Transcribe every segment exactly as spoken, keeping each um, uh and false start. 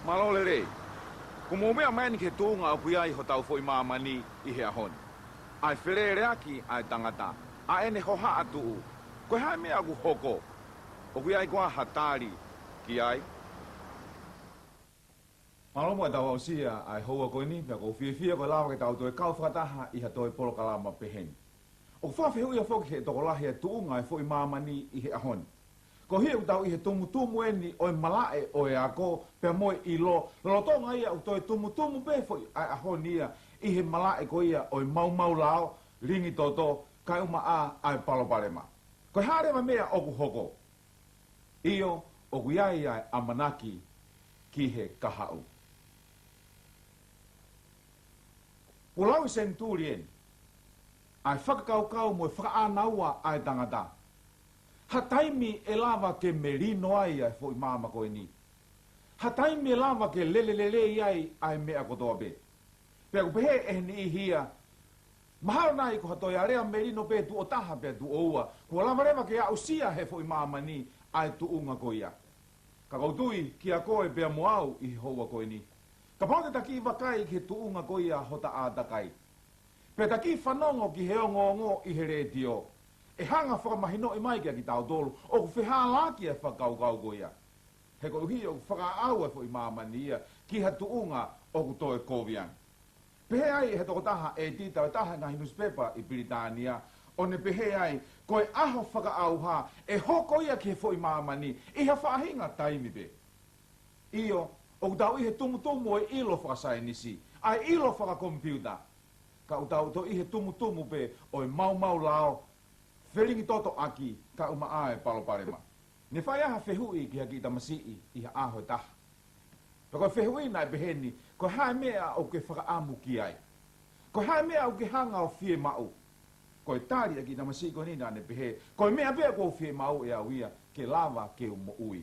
Mālō lelei. Kuo mou meʻa mai eni ki he tuʻunga ʻoku ʻi ai hotau foʻi māmani ʻi he ʻaho ni. ʻA e feleleʻaki ʻa e tangata, ʻa ʻene hohaʻa tuʻu. Ko e hā e meʻa ʻoku hoko? ʻOku ʻi ai koā ha tali ki ai? Mālō muʻa ʻetau aʻusia ʻa e houa ko eni, pea ʻoku ou fiefia ko e lava ke tau toe kau fakataha ʻi ha toe polokalama pehē ni. ʻOku fakafehuʻia foki he tokolahi e tuʻunga e foʻi māmani ʻi he ʻaho ni. Koeʻuhi ʻoku tau ʻi he tumutumu eni ʻo e malaʻe ʻo e ako pea mo e ʻilo, lolotonga ia ʻoku toe tumutumu pē foʻi ʻa e ʻaho ni ia ʻi he malaʻe ko ia ʻo e maumau lao, lingi toto, kae ʻumaʻā ʻa e palopalema. Ko e hā leva e meʻa ʻoku hoko? ʻIo, ʻoku ʻi ai ʻa e ʻamanaki ki he kahaʻu. Kuo lau ʻi he senituli eni ʻa e fakakaukau mo e fakaʻānaua ʻa e tangata. Ha taimi ʻe lava ke melino ai ʻa e foʻi maama ko eni. Ha taimi ʻe lava ke lelelelei ai ʻa e meʻa kotoa pē. Pea ʻoku pehē ʻe he niʻihi ia, mahalo nai ko ha toe alea melino pē tuʻo taha pea tuʻo ua, kuo lava leva ke aʻusia he foʻi māmani ʻa e tuʻunga ko ia. Ka ʻoku ou tui kia koe pea mo au ʻi he houa ko eni, kapau te ta kiʻi vakai ki he tuʻunga ko ia hota ʻātakai, pea ta kiʻi fanongo ki he ongoongo ʻi he letiō, ʻe hanga fakamahinoʻi mai kia kitautolu ʻoku fehālaaki e fakakaukau ko ia. He koeʻuhi ʻoku fakaʻau e foʻi māmani ia ki ha tuʻunga ʻoku toe kovi ange. Pehē ai ʻe he tokotaha ʻētita ʻo e taha e ngaahi nusipepa ʻi Pilitānia, ʻo ne pehē ai, ko e ʻaho fakaʻauha ʻe hoko ia ki he foʻi māmani ʻi ha faʻahinga taimi pē. ʻIo, ʻoku tau ʻi he tumutumu ʻo e ʻilo fakasaienisi, ʻa e ʻilo fakakomipiuta. Ka ʻoku tau toe ʻi he tumutumu pē ʻo e maumau lao, felingi toto ʻaki, kae ʻumaʻā e palopalema. Ne fai ai ha fehuʻi ki ha kiʻi tamasiʻi ʻi ha ʻaho ʻe taha. Pea ko e fehuʻi naʻe pehē ni, ko e hā e meʻa ʻoku ke fakaʻamu ki ai? Ko e hā e meʻa ʻoku ke hanga ʻo fiemaʻu? Ko e tali ʻa e kiʻi tamasiʻi ko eni naʻa ne pehē, ko e meʻa pē ʻoku ou fiemaʻu ʻe au ia, ke lava ke u moʻui.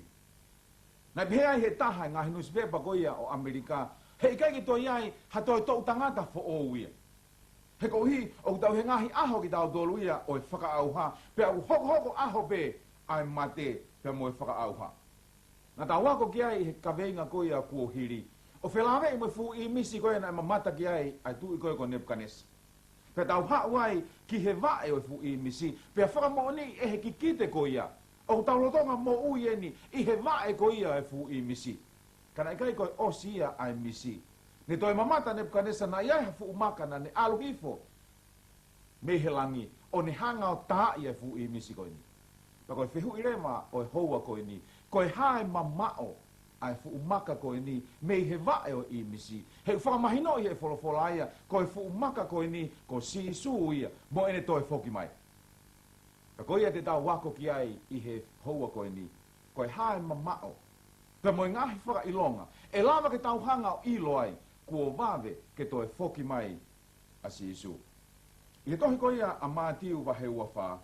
Naʻe pehē ai ʻe he taha e ngaahi nusipepa ko ia ʻo ʻAmelika, heʻikai ke toe ʻi ai ha toe toʻu tangata foʻou ia. He koeʻuhi ʻoku tau ʻi he ngaahi ʻaho kitautolu ia ʻo e fakaʻauha, pea ʻoku hokohoko ʻaho pē ʻa e mate pea mo e fakaʻauha. Naʻa tau ako ki ai ʻi he kaveinga ko ia kuo hili, ʻo felāveʻi mo e fuʻu ʻīmisi ko ia naʻe mamata ki ai ʻa e tuʻi ko ia ko Nepukanesa. Pea tau haʻu ai ki he vaʻe ʻo e fuʻu ʻīmisi, pea fakamoʻoniʻi ʻe he kikite ko ia, ʻoku tau lolotonga moʻui eni ʻi he vaʻe ko ia ʻo e fuʻu ʻīmisi. Ka naʻe ʻikai ko e ʻosi ia ʻa e misi. Ne toe mamata Nepukanesa naʻe ʻi ai ha fuʻu maka naʻa ne ʻalu hifo mei he langi, ʻo ne hanga ʻo taaʻi e fuʻu ʻīmisi ko eni. Pea ko e fehuʻi leva ʻo e houa ko eni, ko e hā e mamaʻo ʻa e fuʻu maka ko eni mei he vaʻe ʻo e ʻīmisi? He ʻoku fakamahinoʻi ʻe he folofola ia, ko e fuʻu maka ko eni ko Sīsū ia mo ʻene toe foki mai. Pea ko ia te tau ako ki ai ʻi he houa ko eni, ko e hā e mamaʻo pea mo e ngaahi fakaʻilonga ʻe lava ke tau hanga ʻo ʻilo ai kuo vave ke toe foki mai ʻa Sīsū. ʻI he tohi ko ia ʻa Mātiu vahe ua fā,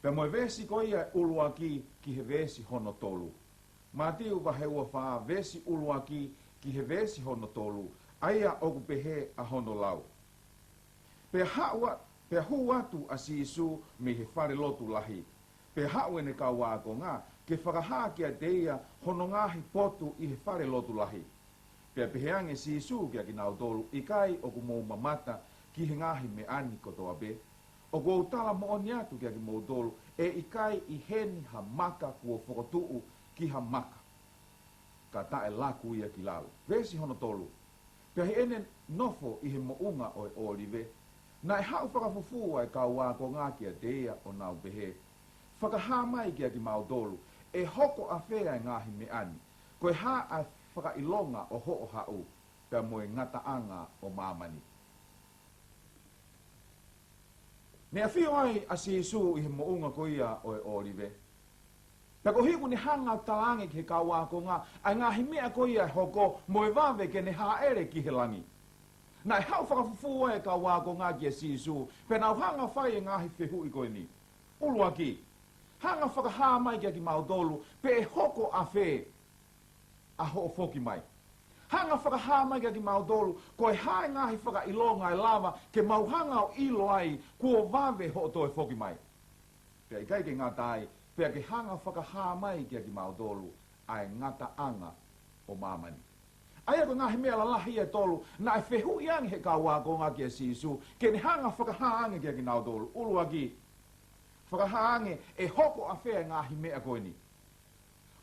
pea mo e veesi ko ia ʻuluaki ki he veesi hono tolu. Mātiu vahe ua fā, veesi ʻuluaki ki he veesi hono tolu, ʻa ia ʻoku pehē ʻa hono lau. Pea haʻu a-, pea hū atu ʻa Sīsū mei he fale lotu lahi, pea haʻu ʻene kau ākonga ke fakahā kiate ia hono ngaahi potu ʻi he fale lotu lahi. Pea pehē ange ʻe Sīsū kiate kinautolu, ʻIkai ʻoku mou mamata ki he ngaahi meʻa ni kotoa pē? ʻOku ou tala moʻoni atu kiate kimoutolu, ʻe ʻikai ʻi heni ha maka kuo fokotuʻu ki ha maka ka taʻe laku ia ki lalo. Veesi hono tolu. Pea ʻi heʻene nofo ʻi he moʻunga ʻo e ʻŌlive, naʻe haʻu fakafufū ʻa e kau ākonga kiate ia ʻo nau pehē, Fakahā mai kiate kimautolu, ʻe hoko ʻafē ʻa e ngaahi meʻa ni? Ko e hā ʻa e fakaʻilonga ʻo hoʻo haʻu, pea mo e ngataʻanga ʻo māmani? Ne ʻafio ai ʻa Sīsū ʻi he moʻunga ko ia ʻo e ʻŌlive. Pea koeʻuhi kuo ne hanga ʻo talaange ki he kau ākonga ʻa e ngaahi meʻa ko ia ʻe hoko mo e vave ke ne hāʻele ki he langi, naʻe haʻu fakafufū ai e kau ākonga kia Sīsū, pea nau hanga ʻo fai e ngaahi fehuʻi ko eni. ʻUluaki, hanga ʻo fakahā mai kiate kimautolu pe ʻe hoko ʻafē ʻa hoʻo foki mai. Hanga ʻo fakahā mai kiate kimautolu, ko e hā e ngaahi fakaʻilonga ʻe lava ke mau hanga ʻo ʻilo ai kuo vave hoʻo toe foki mai. Pea ʻikai ke ngata ai, pea ke hanga ʻo fakahā mai kiate kimautolu ʻa e ngataʻanga ʻo māmani. ʻA ia ko e ngaahi meʻa lalahi ʻe tolu naʻe fehuʻi ange ʻe he kau ākonga kia Sīsū, ke ne hanga ʻo fakahā ange kia kinautolu. ʻUluaki, fakahā ange ʻe hoko ʻafē e ngaahi meʻa ko eni.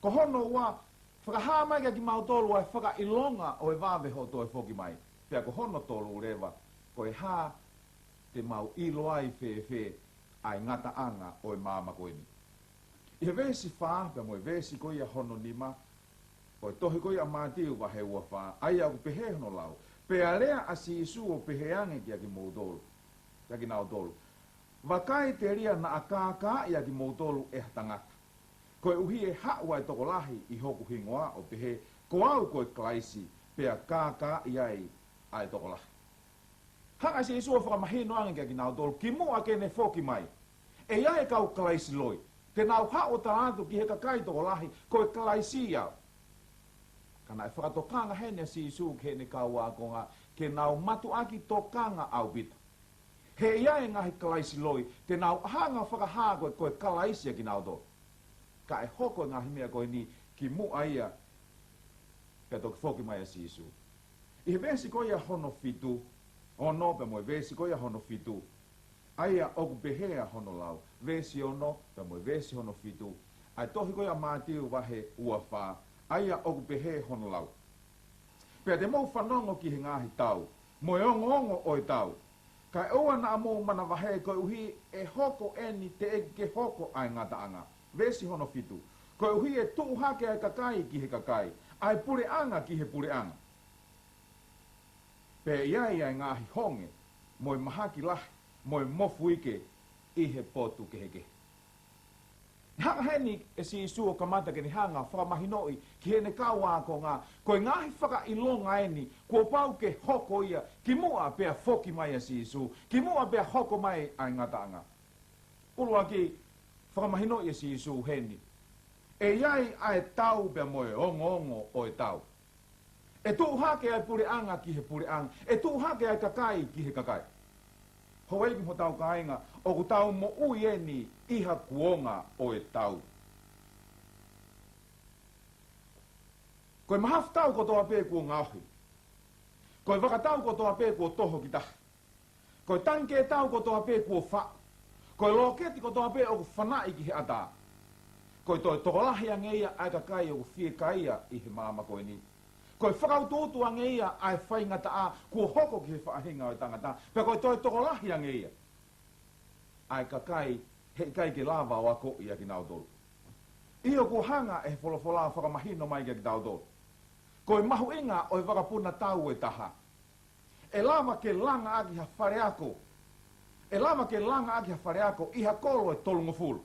Ko hono ua, fakahā mai kia kimautolu ʻa e fakaʻilonga ʻo e vave hoʻo toe foki mai. Pea ko hono tolu leva, ko e hā te mau ʻilo ai fēfē ʻa e ngataʻanga ʻo e maama ko eni. ʻI he veesi fā pea mo e veesi ko ia hono nima, ʻo e tohi ko ia ʻa Mātiu vahe ua fā, ʻa ia ʻoku pehē hono lau: Pea lea ʻa Sīsū ʻo pehē ange kia kimoutolu, kia kinautolu: Vakai, telia naʻa kākaaʻi ʻa kimoutolu ʻe ha tangata. Koeʻuhi ʻe haʻu ʻa e tokolahi ʻi hoku hingoa ʻo pehē, Ko au ko e Kalaisi, pea kākaaʻi ai ʻa e tokolahi. Hanga ʻe Sīsū ʻo fakamahino ange kia kinautolu, kimuʻa ke ne foki mai, ʻe ʻi ai e kau Kalaisi loi te nau haʻu ʻo tala atu ki he kakai tokolahi, Ko e Kalaisi au. Ka naʻe fakatokanga heni ʻa Sīsū ki heʻene kau ākonga ke nau mātuʻaki tokanga ʻaupito. He ʻe ʻi ai e ngaahi Kalaisi loi te nau hanga ʻo fakahā ko e, ko e Kalaisi ʻa kinautolu. Ka ʻe hoko e ngaahi meʻa ko eni kimuʻa ia pea toki foki mai ʻa Sīsū. ʻI he veesi ko ia hono fitu, ono pea mo e veesi ko ia hono fitu, ʻa ia ʻoku pehē ʻa hono lau, veesi ono pea mo e veesi hono fitu ʻa e tohi ko ia ʻa Mātiu vahe ua fā, ʻa ia ʻoku pehē hono lau: Pea te mou fanongo ki he ngaahi tau, mo e ongoongo ʻo e tau, kae ʻoua naʻa mou manavahē, koeʻuhi ʻe hoko eni teʻeki ke hoko ʻa e ngataʻanga. Veesi hono fitu: Koeʻuhi ʻe tuʻu hake ʻa e kakai ki he kakai, ʻa e puleʻanga ki he puleʻanga. Pea ʻe ʻi ai ʻa e ngaahi honge, mo e mahaki lahi, mo e mofuike ʻi he potu kehekehe. Hanga heni ʻe Sīsū ʻo kamata ke ne hanga ʻo fakamahinoʻi ki heʻene kau ākonga, ko e ngaahi fakaʻilonga eni kuo pau ke hoko ia kimuʻa pea foki mai ʻa Sīsū, kimuʻa pea hoko mai ʻa e ngataʻanga. ʻUluaki, fakamahinoʻi ʻe Sīsū heni, ʻe ʻi ai ʻa e tau pea mo e ongoongo ʻo e tau. ʻE tuʻu hake ʻa e puleʻanga ki he puleʻanga, ʻe tuʻu hake ʻa e kakai ki he kakai. Houʻeiki mo hotau kāinga, ʻoku tau moʻui eni ʻi ha kuonga ʻo e tau. Ko e mahafu tau kotoa pē kuo ngaohi. Ko e vaka tau kotoa pē kuo toho ki tahi. Ko e tangikē tau kotoa pē kuo faʻu. Ko e lōketi kotoa pē ʻoku fanaʻi ki he ʻatā. Ko e toe tokolahi ange ia ʻa e kakai ʻoku fiekaia ʻi he maama ko eni. Ko e fakautuutu ange ia ʻa e faingataʻa kuo hoko ki he faʻahinga ʻo e tangata. Pea ko e toe tokolahi ange ia ʻa e kakai heʻikai ke lava ʻo akoʻi ʻa kinautolu. ʻIo, kuo hanga ʻe he folofola ʻo fakamahino mai kia kitautolu ko e mahuʻinga ʻo e vakapuna tau ʻe taha. ʻE lava ke langa ʻaki ha faleako. ʻE lava ke langa ʻaki ha faleako ʻi ha kolo ʻe tolungofulu.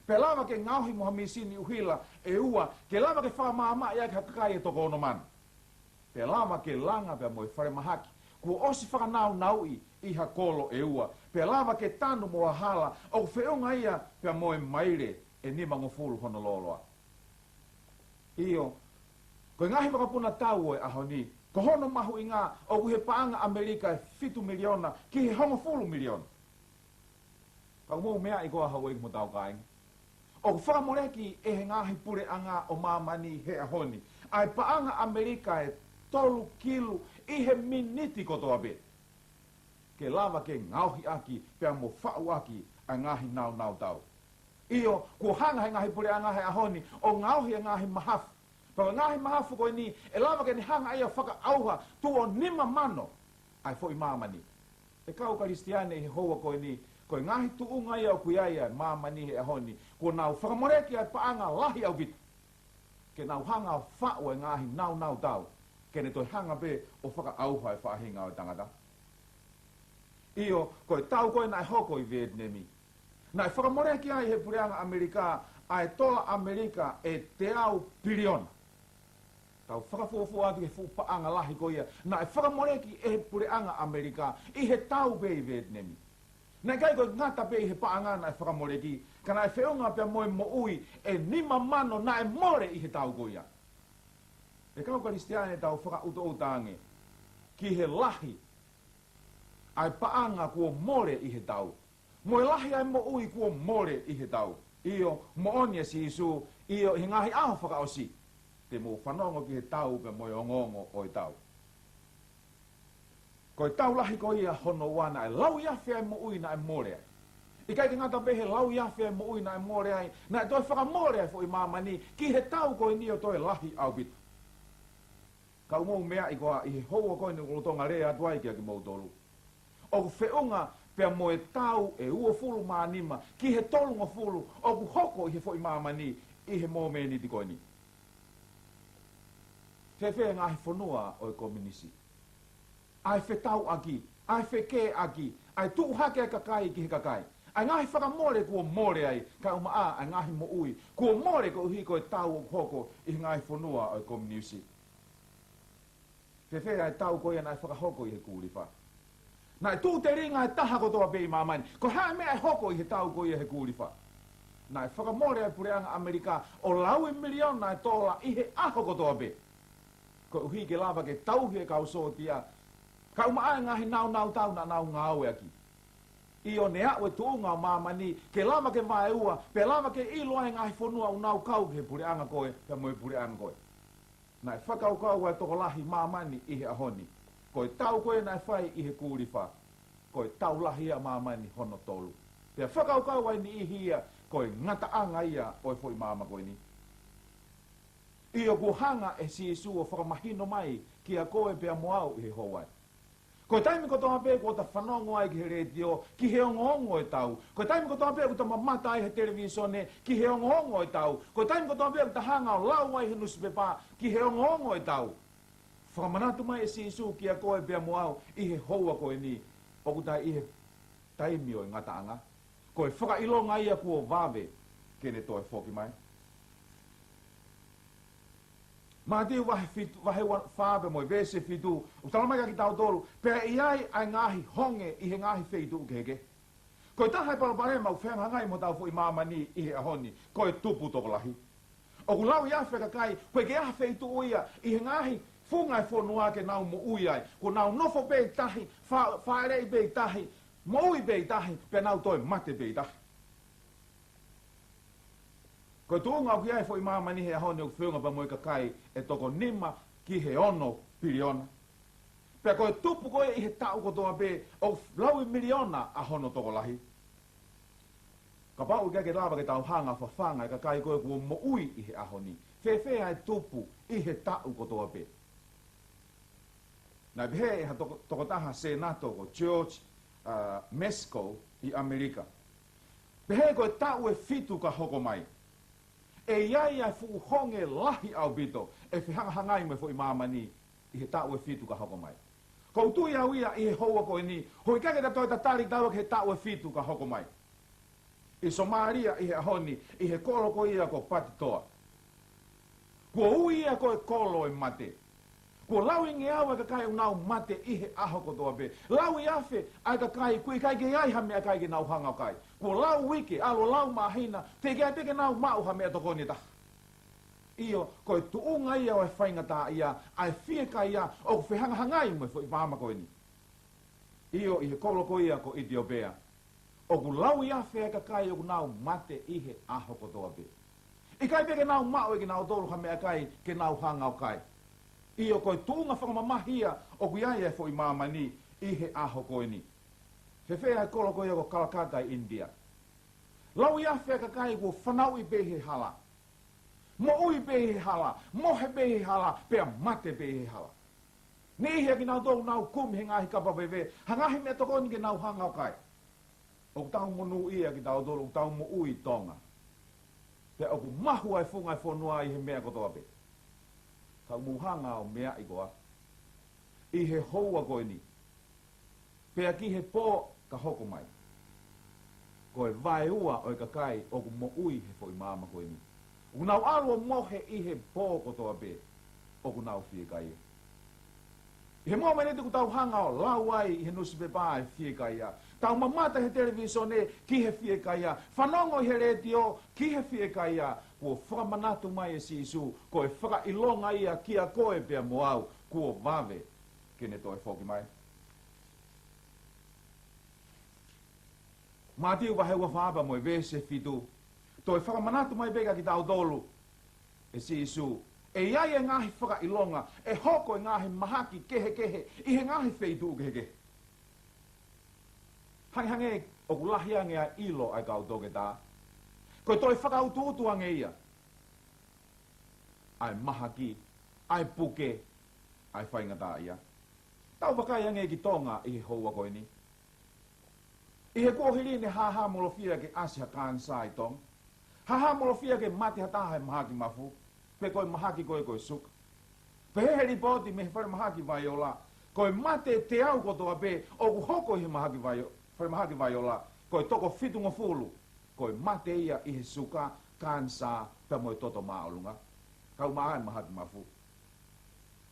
Pea lava ke ngaohi mo ha mīsini ʻuhila ʻe ua, ke lava ke fakamaamaʻi ʻaki ha kakai ʻe toko ono mano. Pea lava ke langa pea mo e falemahaki kuo ʻosi fakanaunauʻi ʻi ha kolo ʻe ua. Pea lava ke tanu mo ha hala ʻoku feʻunga ia pea mo e maile ʻe nimangofulu hono lōloa. ʻIo, ko e ngaahi vakapuna tau ʻo e ʻaho ni, ko hono mahuʻinga ʻoku ʻi he paʻanga ʻAmelika ʻe fitu miliona ki he hongofulu miliona. Ka ʻoku mou meaʻi koā, houʻeiki mo hotau kāinga, ʻoku fakamoleki ʻe he ngaahi puleʻanga ʻo māmani he ʻaho ni ʻa e paʻanga ʻAmelika ʻe tolu kilu ʻi he miniti kotoa pē, ke lava ke ngaohi ʻaki pea mo faʻu ʻaki ʻa e ngaahi naunau tau. ʻIo, kuo hanga ʻe he ngaahi puleʻanga he ʻaho ni ʻo ngaohi ʻa e ngaahi mahafu. Pea ko e ngaahi mahafu ko eni, ʻe lava ke ne hanga ia ʻo fakaʻauha tuʻo nima mano ʻa e foʻi māmani. ʻE kau Kalisitiane ʻi he houa ko eni, ko e ngaahi tuʻunga ia ʻoku ʻi ai ʻa e māmani he ʻaho ni, kuo nau fakamoleki ʻa e paʻanga lahi ʻaupito ke nau hanga ʻo faʻu ʻa e ngaahi naunau tau, ke ne toe hanga pē ʻo fakaʻauha e faʻahinga ʻo e tangata. ʻIo, ko e tau ko ē naʻe hoko ʻi Vietinemi, naʻe fakamoleki ai ʻe he puleʻanga ʻAmelika ʻa e tola ʻAmelika ʻe teau piliona. Tau fakafuofua atu ki he fuʻu paʻanga lahi ko ia naʻe fakamoleki ʻe he puleʻanga ʻAmelika ʻi he tau pē ʻi Vietinemi. Naʻe ʻikai ko e ngata pē ʻi he paʻanga naʻe fakamoleki, ka naʻe feʻunga pea mo e moʻui ʻe nima mano naʻe mole ʻi he tau ko ia. ʻE kau Kalisitiane, tau fakaʻutoʻuta ange ki he lahi ʻa e paʻanga kuo mole ʻi he tau, mo e lahi ʻa e moʻui kuo mole ʻi he tau. ʻIo, moʻoni ʻa Sīsū, ʻio, ʻi he ngaahi ʻaho fakaʻosi, Te mou fanongo ki he tau pea mo e ongoongo ʻo e tau. Ko e tau lahi ko ia hono ua naʻe lauiafe ʻa e moʻui naʻe mole ai. ʻIkai ke ngata pē he lauiafe ʻa e moʻui naʻe mole ai, naʻe toe fakamole ʻa e foʻi māmani ki he tau ko eni ʻo toe lahi ʻaupito. Ka ʻoku mou meaʻi koā ʻi he houa ko eni ʻoku lolotonga lea atu ai kiate kimoutolu, ʻoku feʻunga pea mo e tau ʻe uofulu mā nima ki he tolungofulu ʻoku hoko ʻi he foʻi māmani ʻi he momeniti ko eni. Fēfē e ngaahi fonua ʻo e kominisi? ʻA e fetauʻaki, ʻa e fekēʻaki, ʻa e tuʻu hake ʻa e kakai ki he kakai, ʻa e ngaahi fakamole kuo mole ai, kae ʻumaʻā ʻa e ngaahi moʻui kuo mole koeʻuhi ko e tau ʻoku hoko ʻi he ngaahi fonua ʻo e kominisi. Fēfē ʻa e tau ko ia naʻe fakahoko ʻi he Kūlifa? Naʻe tuʻu telinga e taha kotoa pē ʻi māmani. Ko e hā e meʻa ʻe hoko ʻi he tau ko ia he Kūlifa? Naʻe fakamole ʻa e puleʻanga ʻAmelika ʻo laui miliona e tola ʻi he ʻaho kotoa pē, koeʻuhi ke lava ke tauhi e kau sōtia, kae ʻumaʻā e ngaahi nāunau tau naʻa nau ngāueʻaki. ʻIo, ne aʻu e tuʻunga ʻo māmani ke lava ke vaeua, pea lava ke ʻilo ai e ngaahi fonua ʻoku nau kau ki he puleʻanga ko ē pea mo e puleʻanga ko ē. Naʻe fakakaukau ʻa e tokolahi ʻi māmani ʻi he ʻaho ni, ko e tau ko ē naʻe fai ʻi he Kūlifa, ko e tau lahi ia ʻa māmani hono tolu. Pea fakakaukau ʻa e niʻihi ia ko e ngataʻanga ia ʻo e foʻi māmani ko eni. ʻIo, kuo hanga ʻe Sīsū ʻo fakamahino mai kiate koe pea mo au ʻi he houa ni. Ko e taimi kotoa pē kuo ta fanongo ai ki he letiō, ki he ongoongo e tau, ko e taimi kotoa pē ʻoku ta mamata ai he televīsone ki he ongoongo e tau, ko e taimi kotoa pē ʻoku ta hanga ʻo lau ai he nusipepa ki he ongoongo e tau, fakamanatu mai ʻe Sīsū kiate koe pea mo au ʻi he houa ko eni, ʻoku ta ʻi he taimi ʻo e ngataʻanga. Ko e fakaʻilonga ia kuo vave ke ne toe foki mai. Mātiu vahe fitu, vahe ua, fā pea mo e veesi fitu, ʻoku talamai kiate kitautolu, pea ʻe ʻi ai ʻa e ngaahi honge ʻi he ngaahi feituʻu kehekehe. Ko e taha e palopalema ʻoku fehangahangai mo hotau foʻi māmani ʻi he ʻaho ni, ko e tupu tokolahi. ʻOku lauiafe e kakai, ʻoku ʻikai ke ʻi ai ha feituʻu ia ʻi he ngaahi funga e fonua ke nau moʻui ai. Kuo nau nofo pē ʻi tahi, fa-, fāʻeleʻi pē ʻi tahi, moʻui pē ʻi tahi, pea nau toe mate pē ʻi tahi. Ko e tuʻunga ʻoku ʻi ai e foʻi māmani he ʻaho ni ʻoku feʻunga pea mo e kakai ʻe toko nima ki he ono piliona. Pea ko e tupu ko ē ʻi he taʻu kotoa pē ʻoku laui miliona ʻa hono tokolahi. Kapau ʻoku ʻikai ke lava ke tau hanga ʻo fafanga e kakai ko ē kuo moʻui ʻi he ʻaho ni, fēfē ʻa e tupu ʻi he taʻu kotoa pē? Naʻe pehē ʻe ha toko-, tokotaha Sēnato ko George, ā, Meskal ʻi ʻAmelika. Pehē ko e taʻu ʻe fitu ka hoko mai, ʻe ʻi ai ʻa e fuʻu honge lahi ʻaupito ʻe fehangahangai mo e foʻi māmani ʻi he taʻu ʻe fitu ka hoko mai. ʻOku ou tui au ia ʻi he houa ko eni, ʻoku ʻikai ke ta toe tatali taua ki he taʻu ʻe fitu ka hoko mai. ʻI Somālia ʻi he ʻaho ni, ʻi he kolo ko ia ko Patitoa. Kuo ui ia ko e kolo ʻo e mate. Kuo lauingeau e kakai ʻoku nau mate ʻi he ʻaho kotoa pē. Lauiafe ʻa e kakai, ʻoku ʻikai ke ʻi ai ha meʻakai ke nau hanga ʻo kai. Kuo lau uike, ʻalu ʻo lau māhina, teʻeki ai pē ke nau maʻu ha meʻatokoni ʻe taha. ʻIo, ko e tuʻunga ia ʻo e faingataʻaʻia, ʻa e fiekaia, ʻoku fehangahangai mo e foʻi māmani ko eni. ʻIo, ʻi he kolo ko ia ko ʻItiopea, ʻoku lauiafe e kakai ʻoku nau mate ʻi he ʻaho kotoa pē. ʻIkai pē ke nau maʻu ʻe kinautolu ha meʻakai ke nau hanga ʻo kai. ʻIo, ko e tuʻunga fakamamahi ia ʻoku ʻi ai e foʻi māmani ʻi he ʻaho ko eni. Fēfē ʻa e kolo ko ia ko Calcutta ʻi ʻInitia? Lauiafe e kakai kuo fanauʻi pē he hala. Moʻui pē he hala, mohe pē he hala, pea mate pē he hala. Niʻihi ʻa kinautolu ʻoku nau kumi he ngaahi kapa veve ha ngaahi meʻatokoni ke nau hanga ʻo kai. ʻOku tau monūʻia kitautolu, ʻoku tau moʻui ʻi Tonga. Pea ʻoku mahu ʻa e funga e fonua ʻi he meʻa kotoa pē. Ka ʻoku mou hanga ʻo meaʻi koā ʻi he houa ko eni, pea ki he pō ka hoko mai, ko e vaeua ʻo e kakai ʻoku moʻui he foʻi māmani ko eni, ʻoku nau ʻalu ʻo mohe ʻi he pō kotoa pē, ʻoku nau fiekaia. ʻI he momeniti ʻoku tau hanga ʻo lau ai ʻi he nusipepa e fiekaia, tau mamata he televīsone ki he fiekaia, fanongo ʻi he letiō ki he fiekaia, kuo fakamanatu mai ʻe Sīsū, ko e fakaʻilonga ia kiate koe pea mo au, kuo vave ke ne toe foki mai. Mātiu vahe ua fā pea mo e veesi fitu, toe fakamanatu mai pē kiate kitautolu ʻe Sīsū, ʻE ʻi ai e ngaahi fakaʻilonga, ʻe hoko e ngaahi mahaki kehekehe ʻi he ngaahi feituʻu kehekehe. Hangehangē ʻoku lahi ange ʻa e ʻilo ʻa e kau toketā. Ko e toe fakautuutu ange ia ʻa e mahaki, ʻa e puke, ʻa e faingataʻaʻia. Tau vakai ange ki Tonga ʻi he houa ko eni. ʻI he kuohili ne hāhāmolofia ke ʻasi ha kanisā ʻi Tonga. Hāhāmolofia ke mate ha taha he mahaki mafu, pe ko e mahaki ko ē ko e suka. Pehē ʻe he lipooti mei he falemahaki Vaiola, ko e mate teau kotoa pē ʻoku hoko ʻi he mahaki Vaio-, falemahaki Vaiola, ko e toko fitungofulu ko e mate ia ʻi he suka, kanisā, pea mo e toto māʻolunga, kae ʻumaʻā e mahaki mafu.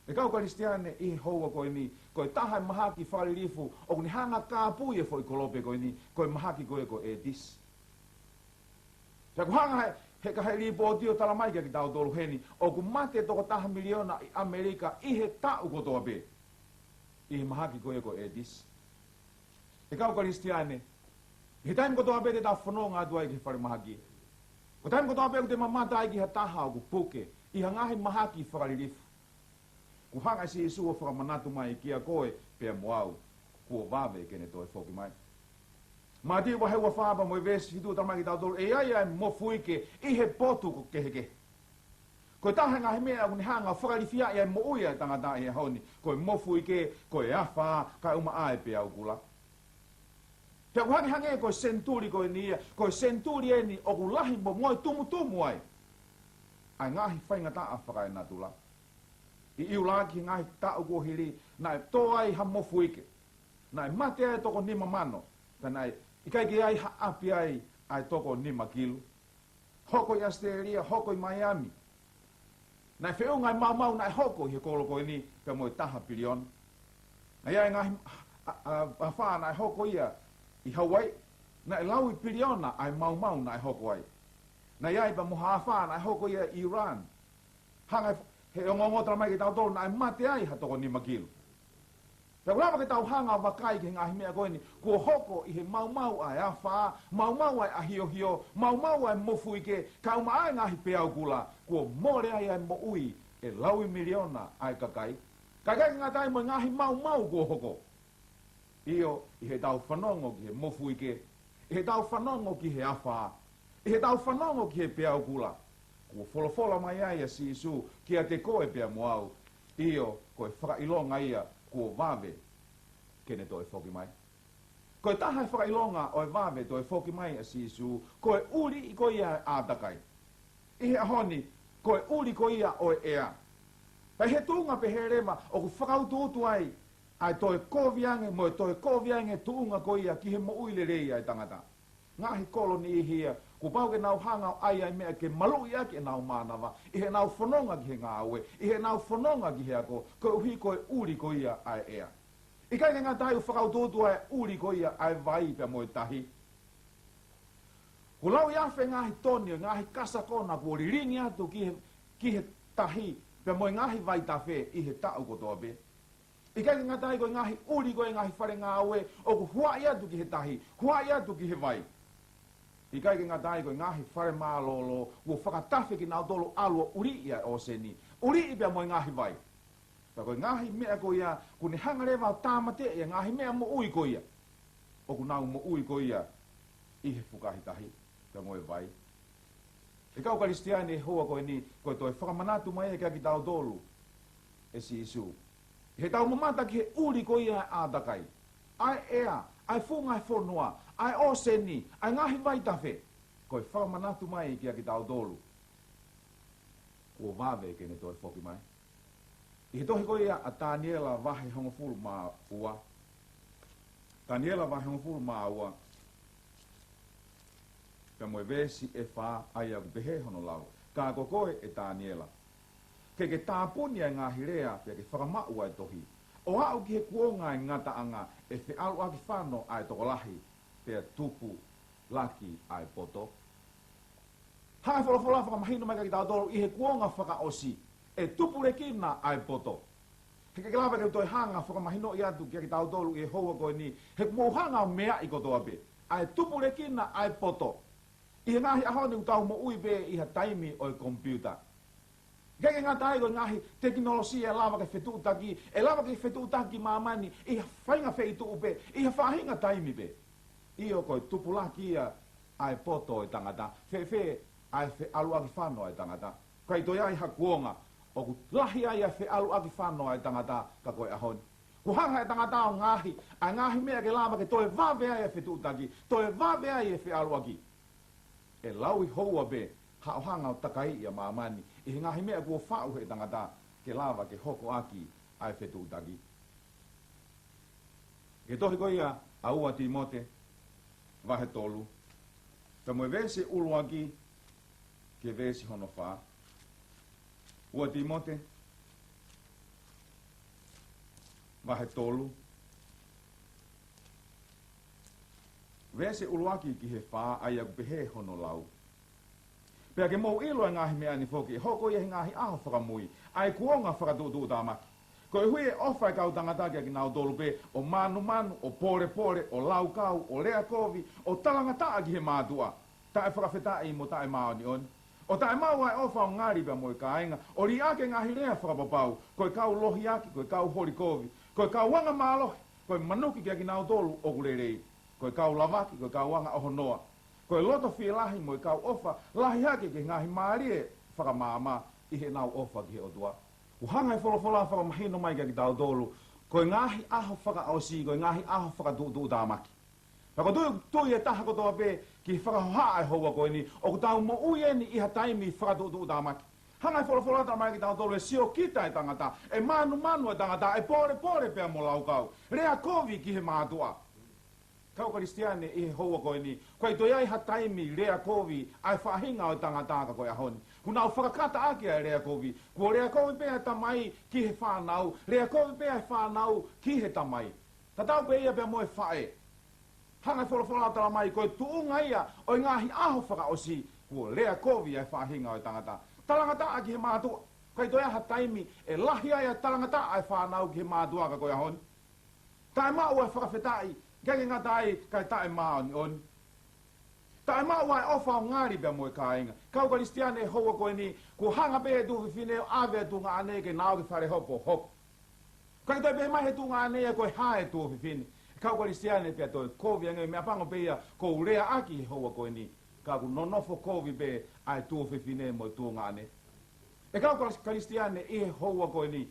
ʻE kau Kalisitiane, ʻi he houa ko eni, ko e taha e mahaki fakalilifu ʻoku ne hanga ʻo kāpui e foʻi kolope ko eni, ko e mahaki ko ē ko e ʻētisi. Pea ʻoku hanga he, he, ka he lipooti ʻo talamai kiate kitautolu heni, ʻoku mate toko taha miliona ʻi ʻAmelika ʻi he taʻu kotoa pē ʻi he mahaki ko ē ko e ʻētisi. ʻE kau Kalisitiane, ʻi he taimi kotoa pē te tau fononga atu ai ki he falemahaki, ko e taimi kotoa pē ʻoku te mamata ai ki ha taha ʻoku puke ʻi ha ngaahi mahaki fakalilifu, kuo hanga ʻe Sīsū ʻo fakamanatu mai kiate koe pea mo au, kuo vave ke ne toe foki mai. Mātiu vahe ua fā pea mo e veesi fitu talamai kiate kitautolu, ʻe ʻi ai ʻa e mofuike ʻi he potu ko ē kehekehe. Ko e taha e ngaahi meʻa ʻoku ne hanga ʻo fakalifiaʻi ʻa e moʻui ʻa e tangata ʻi he ʻaho ni, ko e mofuike, ko e afā, kae ʻumaʻā e peau kula. Pea ʻoku hangehangē ko e senituli ko eni ia, ko e senituli eni ʻoku lahi mo, mo e tumutumu ai ʻa e ngaahi faingataʻa fakaenatula. ʻI ʻIulaki he ngaahi taʻu kuohili, naʻe tō ai ha mofuike. Naʻe mate ai e toko nima mano, pea naʻe ʻikai ke ʻi ai ha ʻapi ai ʻa e toko nima kilu. Hoko ʻi ʻAositelēlia, hoko ʻi Maiami. Naʻe feʻunga e maumau naʻe hoko ʻi he kolo ko eni pea mo e taha piliona. Naʻe ʻi ai e ngaahi a-, a-, afā naʻe hoko ia ʻi Hauaiʻi. Naʻe laui piliona ʻa e maumau naʻe hoko ai. Naʻe ʻi ai pea mo ha afā naʻe hoko ia ʻi Iran. Hanga he ongoongo talamai kiate kitautolu naʻe mate ai ha toko nima kilu. Pea ʻoku lava ke tau hanga ʻo vakai ki he ngaahi meʻa ko eni, kuo hoko ʻi he maumau ʻa e afā, maumau ʻa e ʻahiohio, maumau ʻa e mofuike, kae ʻumaʻā e ngaahi peau kula, kuo mole ai ʻa e moʻui ʻe laui miliona ʻa e kakai. Kae ʻikai ke ngata ai mo e ngaahi maumau kuo hoko. ʻIo, ʻi heʻetau fanongo ki he mofuike, ʻi heʻetau fanongo ki he afā, ʻi heʻetau fanongo ki he peau kula, kuo folofola mai ai ʻa Sīsū kiate koe pea mo au, ʻio, ko e fakaʻilonga ia kuo vave ke ne toe foki mai. Ko e taha e fakaʻilonga ʻo e vave toe foki mai ʻa Sīsū, ko e ʻuliʻi ko ia ʻa e ʻātakai. ʻI he ʻaho ni, ko e ʻuli ko ia ʻo e ʻea. Pea ʻi he tuʻunga pehē leva ʻoku fakautuutu ai ʻa e toe kovi ange mo e toe kovi ange tuʻunga ko ia ki he moʻui lelei ʻa e tangata. Ngaahi kolo niʻihi ia, kuo pau ke nau hanga ʻo ʻai ʻa e meʻa ke maluʻi ʻaki ʻenau mānava, ʻi heʻenau fononga ki he ngāue, ʻi heʻenau fononga ki he ako, koeʻuhi ko e ʻuli ko ia ʻa e ʻea. ʻIkai ke ngata ai, ʻoku fakautuutu ʻa e ʻuli ko ia ʻa e vai pea mo e tahi. Kuo laui afe ngaahi toni ʻo e ngaahi kasakona kuo lilingi atu ki he, ki he tahi, pea mo e ngaahi vaitafe ʻi he taʻu kotoa pē. ʻIkai ke ngata ai, ko e ngaahi ʻuli ko e ngaahi fale ngāue ʻoku huaʻi atu ki he tahi, huaʻi atu ki he vai. ʻIkai ke ngata ai, ko e ngaahi fale mālōlō kuo fakatafe kinautolu ʻalu ʻo ʻuliʻi ʻa e ʻōseni, ʻuliʻi pea mo e ngaahi vai. Pea ko e ngaahi meʻa ko ia, kuo ne hanga leva ʻo tāmateʻi ʻa e ngaahi meʻa moʻui ko ia ʻoku nau moʻui ko ia ʻi he fukahi tahi pea mo e vai. ʻE kau Kalisitiane, ʻi he houa ko eni, ko e toe fakamanatu mai ē kiate kitautolu ʻe Sīsū, ʻi heʻetau mamata ki he ʻuli ko ia ʻa e ʻātakai, ʻa e ʻea, ʻa e funga e fonua, ʻa e ʻōseni, ʻa e ngaahi vaitafe, ko e fakamanatu mai kiate kitautolu kuo vave ke ne toe foki mai. ʻI he tohi ko ia ʻa Taniela vahe hongofulu mā ua. Taniela vahe hongofulu mā ua, pea mo e veesi ʻe fā, ʻa ia ʻoku pehē hono lau: Ka ko koe, ʻe Taniela, ke ke tāpuni ʻa e ngaahi lea, pea ke fakamaʻu ʻa e tohi, ʻo aʻu ki he kuonga ʻo e ngataʻanga, ʻe feʻaluʻaki fano ʻa e tokolahi, pea tupulaki ʻa e poto. Hanga e folofola ʻo fakamahino mai kiate kitautolu, ʻi he kuonga fakaʻosi, ʻe tupulekina ʻa e poto. He ʻikai ke lava ke u toe hanga ʻo fakamahinoʻi atu kiate kitautolu ʻi he houa ko eni, he kuo mou hanga ʻo meaʻi kotoa pē ʻa e tupulekina ʻa e poto. ʻI he ngaahi ʻaho ni ʻoku tau moʻui pē ʻi ha taimi ʻo e komipiuta. ʻIkai ke ngata ai ko e ngaahi tekinolosia ʻe lava ke fetuʻutaki, ʻe lava ke fetuʻutaki māmani ʻi ha faʻahinga feituʻu pē, ʻi ha faʻahinga taimi pē. ʻIo, ko e tupulaki ia ʻa e poto ʻo e tangata, fēfē ʻa e feʻaluʻaki fano ʻa e tangata. ʻIkai toe ʻi ai ha kuonga ʻoku lahi ai ʻa e feʻaluʻaki fano ʻa e tangata ka ko e ʻaho ni. Kuo hanga ʻe he tangata ʻo ngaohi ʻa e ngaahi meʻa ke lava ke toe vave ai ʻa e fetuʻutaki, toe vave ai ʻa e feʻaluʻaki. ʻE laui houa pē haʻo hanga ʻo takaiʻi ʻa māmani ʻi he ngaahi meʻa kuo faʻu ʻe he tangata ke lava ke hoko ʻaki ʻa e fetuʻutaki. Ki he tohi ko ia ʻa ua Tīmote vahe tolu, pea mo e veesi ʻuluaki ki he veesi hono fā. Ua Tīmote vahe tolu, veesi ʻuluaki ki he fā, ʻa ia ʻoku pehē hono lau: Pea ke mou ʻilo ʻa e ngaahi meʻa ni foki, ʻe hoko ia ʻi he ngaahi ʻaho fakamui ʻa e kuonga fakatuʻutuʻutāmaki. Koeʻuhi ʻe ʻofa ʻa e kau tangata kiate kinautolu pē, ʻo mānumanu, ʻo pōlepole, ʻo laukau, ʻo lea kovi, ʻo talangataʻa ki he mātuʻa, taʻefakafetaʻi mo taʻemāʻoniʻoni, ʻo taʻemaʻu ʻa e ʻofa ʻo ngali pea mo e kāinga, ʻo liʻaki ʻa e ngaahi lea fakapapau, ko e kau lohiaki, ko e kau holi kovi, ko e kau anga mālohi, ko e manuki kiate kinautolu ʻoku lelei, ko e kau lavaki, ko e kau anga ʻohonoa, ko e loto fielahi mo e kau ʻofa lahi hake ki he ngaahi mālie fakamaama ʻi heʻenau ʻofa ki he ʻOtua. Kuo hanga ʻe he folofola ʻo fakamahino mai kiate kitautolu ko e ngaahi ʻaho fakaʻosi, ko e ngaahi ʻaho fakatuʻutuʻutāmaki. Pea ʻoku tui, tui ʻe he taha kotoa pē ki he fakahohaʻa ʻo e houa ko eni, ʻoku tau moʻui eni ʻi ha taimi fakatuʻutuʻutāmaki. Hanga ʻe he folofola ʻo talamai kiate kitautolu ʻe siokita ʻa e tangata, ʻe mānumanu ʻa e tangata, ʻe pōlepole pea mo laukau, lea kovi ki he mātuʻa. Kau Kalisitiane, ʻi he houa ko eni, ʻoku ʻikai toe ʻi ai ha taimi lea kovi ʻa e faʻahinga ʻo e tangata ka ko e ʻaho ni. Kuo nau fakakata ʻaki ʻa e lea kovi. Kuo lea kovi pē ʻa e tamai ki he fānau, lea kovi pē ʻa e fānau ki he tamai. Tatau pē ia pea mo e faʻē. Hanga ʻe he folofola ʻo talamai ko e tuʻunga ia ʻo e ngaahi ʻaho fakaʻosi, kuo lea kovi ʻa e faʻahinga ʻo e tangata, talangataʻa ki he mātuʻa. ʻOku ʻikai toe ʻi ai ha taimi ʻe lahi ai ʻa e talangataʻa ʻa e fānau ki he mātuʻa ka ko e ʻaho ni. Taʻemaʻu ʻa e fakafetaʻi, ʻikai ke ngata ai, kae taʻemāʻoniʻoni. Taʻemaʻu ʻa e ʻofa ʻo ngali pea mo e kāinga. Kau Kalisitiane, ʻi he houa ko eni, kuo hanga pē ʻe he tuofefine ʻo ʻave ʻa e tuongaʻane ke nau ō ki fale hopo ʻo hopo. ʻOku ʻikai toe pehē mai ʻe he tuongaʻane ia ko e hā ʻa e tuofefine. Kau Kalisitiane, pea toe kovi ange, meʻapango pē ia ʻoku ou leaʻaki ʻi he houa ko eni, ka ʻoku nonofo kovi pē ʻa e tuofefine mo e tuongaʻane. ʻE kau Kalis-, Kalisitiane, ʻi he houa ko eni,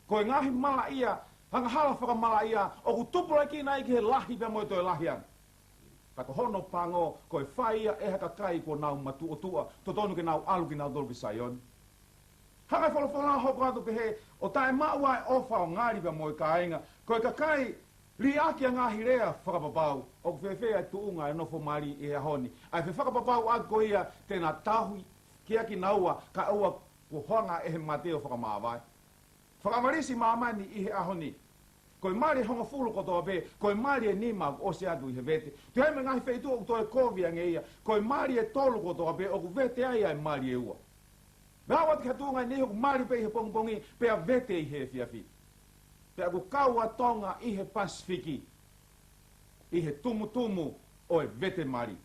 ko e ngaahi malaʻia, angahala fakamalaʻia ʻoku tupulakina ai ki he lahi pea mo e toe lahi ange. Ka ko hono pango, ko e fai ia ʻe ha kakai kuo nau matuʻotuʻa, totonu ke nau ʻalu kinautolu ki Saione. Hanga ʻe he folofola ʻo hoko atu pehē, ʻo taʻemaʻu ʻa e ʻofa ʻo ngali pea mo e kāinga, ko e kakai liʻaki ʻa e ngaahi lea fakapapau. ʻOku fēfē ʻa e tuʻunga ʻa e nofo mali ʻi he ʻaho ni? ʻA e fefakapapauʻaki ko ia te na tauhi kiate kinaua, kae ʻoua kuo hanga ʻe he mate ʻo fakamāvae. Fakamalisi māmani ʻi he ʻaho ni. Ko e mali ʻe hongofulu kotoa pē, ko e mali ʻe nima ʻoku ʻosi atu ʻi he vete. Toe ʻi ai mo e ngaahi feituʻu ʻoku toe kovi ange ia, ko e mali ʻe tolu kotoa pē ʻoku vete ai ʻa e mali ʻe ua. Meʻa atu ki ha tuʻunga ʻe niʻihi ʻoku mali pē ʻi he pongipongi, pea vete ʻi he efiafi. Pea ʻoku kau ʻa Tonga ʻi he Pasifiki, ʻi he tumutumu ʻo e vete mali.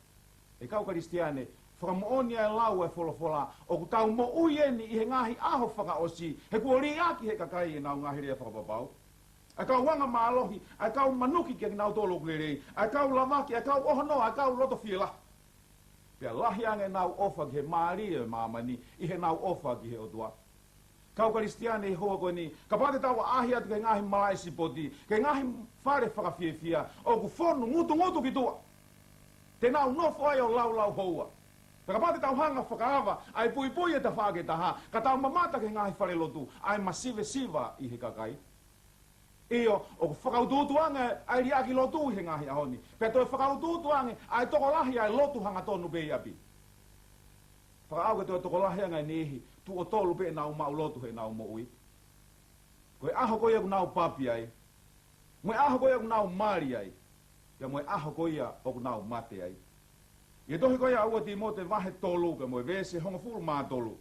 ʻE kau Kalisitiane, fakamoʻoni ʻa e lau ʻa e folofola, ʻoku tau moʻui eni ʻi he ngaahi ʻaho fakaʻosi, he kuo liʻaki ʻe he kakai ʻenau ngaahi lea fakapapau. ʻA e kau anga mālohi, ʻa e kau manuki kiate kinautolu ʻoku lelei, ʻa e kau lavaki, ʻa e kau ʻohonoa, ʻa e kau loto fielahi. Pea lahi ange ʻenau ʻofa ki he mālie ʻo e māmani ʻi heʻenau ʻofa ki he ʻOtua. Kau Kalisitiane, ʻi he houa ko eni, kapau te tau ʻaʻahi atu ki he ngaahi malaʻe sipoti, ki he ngaahi fale fakafiefia, ʻoku fonu ngutungutu ki tuʻa. Te nau nofo ai ʻo laulau houa. Pea kapau te tau hanga ʻo fakaava ʻa e puipui ʻa e tafaʻaki ʻe taha, ka tau mamata ki he ngaahi falelotu, ʻa e masivesiva ʻi he kakai. ʻIo, ʻoku fakautuutu ange ʻa e liʻaki lotu ʻi he ngaahi ʻaho ni. Pea toe fakautuutu ange ʻa e tokolahi ʻa e lotu hangatonu pē ʻi ʻapi. Fakaʻau ke toe tokolahi ange ʻa e niʻihi, tuʻo tolu pē ʻenau maʻu lotu heʻenau moʻui. Ko e ʻaho ko ia ʻoku nau papi ai, mo e ʻaho ko ia ʻoku nau mali ai, pea mo e ʻaho ko ia ʻoku nau mate ai. ʻI he tohi ko ia ua Tīmote vahe tolu pea mo e veesi hongofulu mā tolu.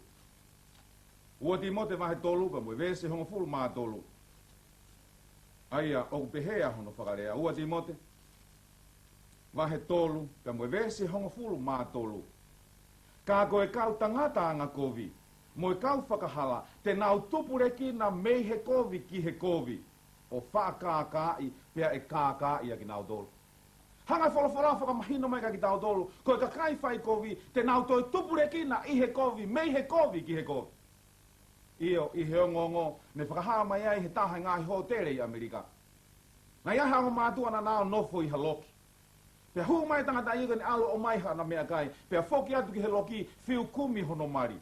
Ua Tīmote vahe tolu pea mo e veesi hongofulu mā tolu. ʻA ia ʻoku pehē ʻa hono fakalea. Ua Tīmote vahe tolu pea mo e veesi hongofulu mā tolu. Ka ko e kau tangata angakovi, mo e kau fakahala, te nau tupulekina mei he kovi ki he kovi, ʻo faʻa kākaaʻi, pea ʻe kākaaʻi ʻa kinautolu. Hanga ʻe he folofola ʻo fakamahino mai kia kitautolu, ko e kakai fai kovi, te nau toe tupulekina ʻi he kovi, mei he kovi ki he kovi. ʻIo, ʻi he ongoongo ne fakahā mai ai ʻe he taha e ngaahi hōtele ʻi ʻAmelika, naʻe ʻi ai ha ongo mātuʻa naʻa nau nofo ʻi ha loki. Pea hū mai e tangata ia ko eni ʻo ʻomai haʻana meʻakai, pea foki atu ki he loki, fiu kumi hono mali.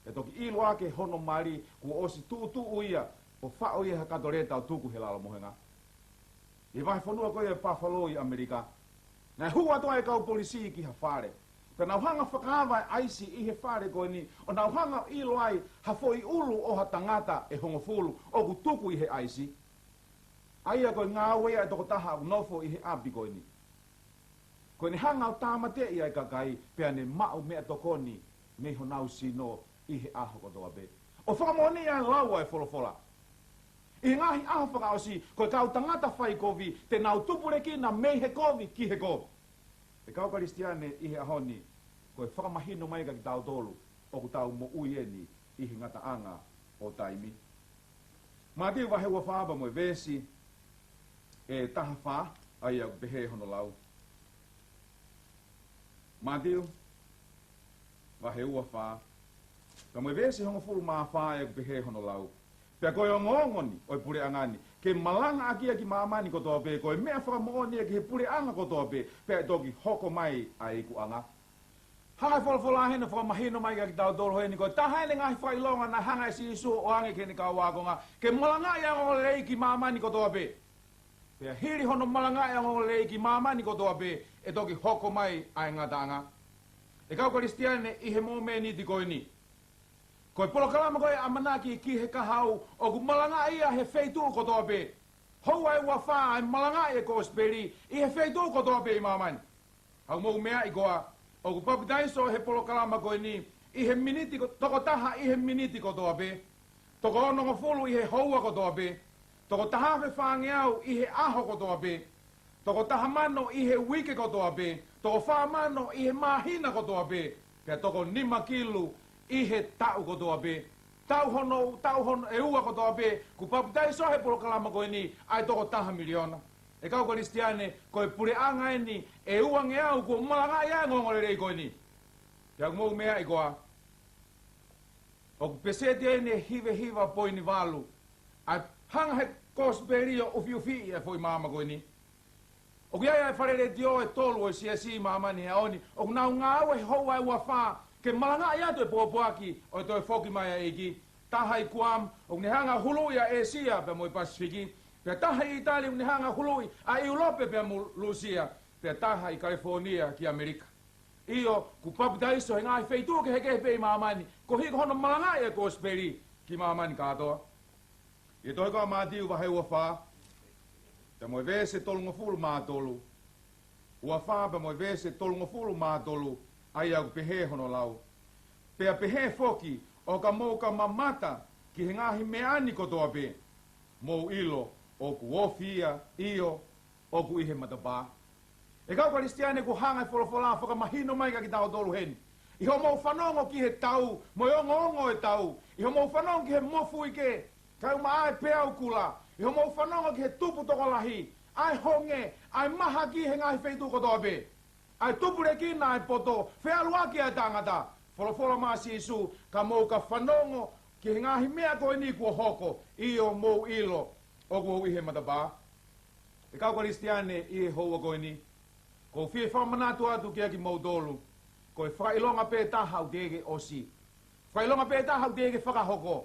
Pea toki ʻilo hake hono mali kuo ʻosi tuʻutuʻu ia, ʻo faʻo ia he kato leta ʻo tuku he lalo mohenga. ʻI he vahefonua ko ia ʻo Buffalo ʻi ʻAmelika, naʻe hū atu ai e kau polisi ki ha fale, pea nau hanga ʻo fakaava e ʻaisi ʻi he fale ko eni, ʻo nau hanga ʻo ʻilo ai ha foʻi ʻulu ʻo ha tangata ʻe hongofulu ʻoku tuku ʻi he ʻaisi, ʻa ia ko e ngāue ia ʻa e tokotaha ʻoku nofo ʻi he ʻapi ko eni. Ko ʻene hanga ʻo tāmateʻi ʻa e kakai, pea ne maʻu meʻatokoni mei honau sino ʻi he ʻaho kotoa pē. ʻO fakamoʻoniʻi ʻa e lau ʻa e folofola, ʻi he ngaahi ʻaho fakaʻosi, ko e kau tangata fai kovi, te nau tupulekina mei he kovi ki he kovi. ʻE kau Kalisitiane, ʻi he ʻaho ni, ko e fakamahino mai kia kitautolu ʻoku tau moʻui eni ʻi he ngataʻanga ʻo taimi. Mātiu vahe ua fā pea mo e veesi ʻe taha fā, ʻa ia ʻoku pehē hono lau. Mātiu vahe ua fā, pea mo e veesi hongofulu mā fā, ʻoku pehē hono lau: Pea ko e ongoongo ni ʻo e puleʻanga ni ke malangaʻaki ia ki māmani kotoa pē, ko e meʻa fakamoʻoni ia ki he puleʻanga kotoa pē, pea ʻe toki hoko mai ʻa e ikuʻanga. Hanga ʻe he folofola heni ʻo fakamahino mai kia kitautolu heni, ko e taha eni e ngaahi fakaʻilonga naʻe hanga ʻe Sīsū ʻo ʻoange ki heʻene kau ākonga, ke malangaʻi ʻa e ongoongolelei ki māmani kotoa pē. Pea hili hono malangaʻi ʻa e ongoongolelei ki māmani kotoa pē, ʻe toki hoko mai ʻa e ngataʻanga. ʻE kau Kalisitiane, ʻi he momeniti ko eni, ko e polokalama ko ē ʻamanaki ki he kahaʻu ʻoku malangaʻi ia he feituʻu kotoa pē. Houa ʻe ua fā ʻa e malangaʻi e kosipeli ʻi he feituʻu kotoa pē ʻi māmani. Ka ʻoku mou meaʻi koā, ʻoku papitaiso he polokalama ko eni ʻi he miniti ko-, toko taha ʻi he miniti kotoa pē, toko onongofulu ʻi he houa kotoa pē, toko taha afe fāngeau ʻi he ʻaho kotoa pē, toko taha mano ʻi he uike kotoa pē, toko fā mano ʻi he māhina kotoa pē, pea toko nima kilu ʻi he taʻu kotoa pē. Taʻu hono, taʻu hono ʻe ua kotoa pē, kuo papitaiso he polokalama ko eni ʻa e toko taha miliona. ʻE kau Kalisitiane, ko e puleʻanga eni ʻe uangeau kuo malangaʻi ʻa e ongoongolelei ko eni. Pea ʻoku mou meaʻi koā, ʻoku peseti eni ʻe hiva hiva poini valu ʻa e hanga ʻe he kosipeli ʻo ʻufiʻufiʻi ʻa e foʻi maama ko eni. ʻOku ʻi ai ʻa e fale letiō ʻe tolu ʻo e siasi ʻi māmani he ʻaho ni ʻoku nau ngāue he houa ʻe ua fā ke malangaʻi atu e pōpoaki ʻo e toe foki mai ʻa e ʻEiki. Taha ʻi Kuam, ʻoku ne hanga ʻo huluʻi ʻa ʻĒsia pea mo e Pasifiki. Pea taha ʻi ʻĪtali, ʻoku ne hanga ʻo huluʻi ʻa ʻIulope pea mo Lūsia. Pea taha ʻi Kalefōnia ki ʻAmelika. ʻIo, kuo papitaiso he ngaahi feituʻu kehekehe pē ʻi māmani, koeʻuhi ko hono malangaʻi e kosipeli ki māmani kātoa. ʻI he tohi ko ia ʻa Mātiu vahe ua fā, pea mo e veesi tolungofulu mā tolu. Ua fā pea mo e veesi tolungofulu mā tolu, ʻa ia ʻoku pehē hono lau: Pea pehē foki, ʻo ka mou ka mamata ki he ngaahi meʻa ni kotoa pē, mou ʻilo ʻoku ofi ia, ʻio, ʻoku ʻi he matapā. ʻE kau Kalisitiane, kuo hanga ʻe he folofola ʻo fakamahino mai kia kitautolu heni, ʻi hoʻomou fanongo ki he tau mo e ongoongo e tau, ʻi hoʻomou fanongo ki he mofuike, kae ʻumaʻā e peau kula, ʻi hoʻomou fanongo ki he tupu tokolahi, ʻa e honge, ʻa e mahaki he ngaahi feituʻu kotoa pē, ʻa e tupulekina ʻa e poto, feʻaluʻaki ʻa e tangata, folofola mai ʻa Sīsū, ka mou ka fanongo ki he ngaahi meʻa ko eni kuo hoko, ʻio, mou ʻilo ʻoku ou ʻi he matapā. ʻE kau Kalisitiane, ʻi he houa ko eni, ʻoku ou fie fakamanatu atu kiate kimoutolu, ko e fakaʻilonga pē taha ʻoku teʻeki ʻosi. Fakaʻilonga pē taha ʻoku teʻeki fakahoko,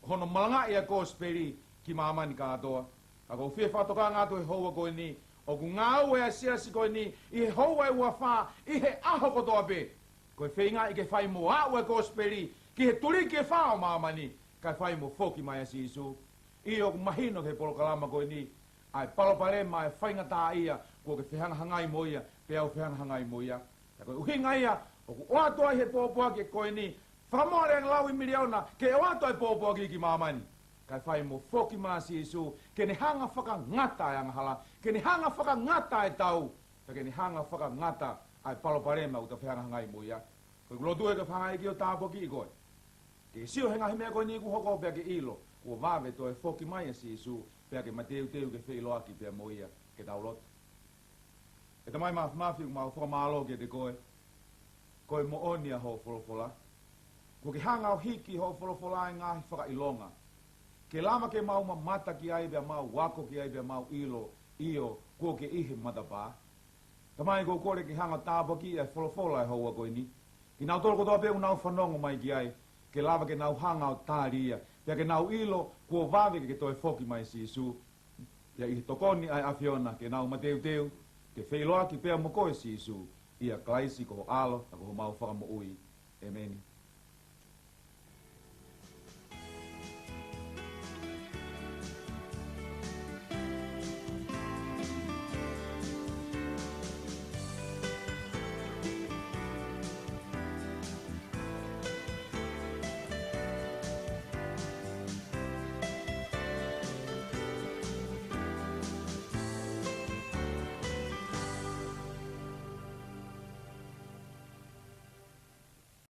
hono malangaʻi ʻa e kosipeli ki māmani kātoa. Ka ʻoku ou fie fakatokanga atu he houa ko eni, ʻoku ngāue ʻa e siasi ko eni ʻi he houa ʻe ua fā ʻi he ʻaho kotoa pē, ko e feingaʻi ke fai mo aʻu e kosipeli ki he tuliki ʻe fā ʻo māmani, kae fai mo foki mai ʻa Sīsū. ʻIo, ʻoku mahino he polokalama ko eni ʻa e palopalema, ʻa e faingataʻaʻia kuo ke fehangahangai mo ia, pea u fehangahangai mo ia. Ka ko e ʻuhinga ia ʻoku ʻoatu ai he pōpoaki ko eni, fakamoʻoni ange lau ʻe miliona ke ʻoatu ʻa e pōpoaki ki māmani, kae fai mo foki mai ʻa Sīsū, ke ne hanga ʻo fakangata ʻa e angahala, ke ne hanga ʻo fakangata ʻa e tau, pea ke ne hanga ʻo fakangata ʻa e palopalema ʻoku ta fehangahangai mo ia. Ko ʻeku lotu ʻe ka fanga ʻEiki ʻo tāpuakiʻi koe, Ke sio he ngaahi meʻa ko eni kuo hoko pea ke ʻilo kuo vave toe foki mai ʻa Sīsū, pea ke mateuteu ke feʻiloaki pea mo ia. Ke tau lotu. ʻE Tamai Māfimafi, ʻoku mau fakamālō kiate koe. Ko e moʻoni ʻa hoʻo folofola. Kuo ke hanga ʻo hiki hoʻo folofola ʻi he ngaahi fakaʻilonga, ke lava ke mau mamata ki ai pea mau ako ki ai pea mau ʻilo, ʻio, kuo ke ʻi he matapā. Tamai, ʻoku ou kole ke hanga ʻo tāpuakiʻi ʻa e folofola ʻo e houa ko eni kinautolu kotoa pē ʻoku nau fanongo mai ki ai, ke lava ke nau hanga ʻo tali ia, pea ke nau ʻilo kuo vave ke toe foki mai Sīsū. Pea ʻi he tokoni ʻa e ʻAfiona ke nau mateuteu ke feʻiloaki pea mo koe Sīsū, ʻia Kalaisi ko ho ʻAlo, ʻa ko homau Fakamoʻui. ʻĒmeni.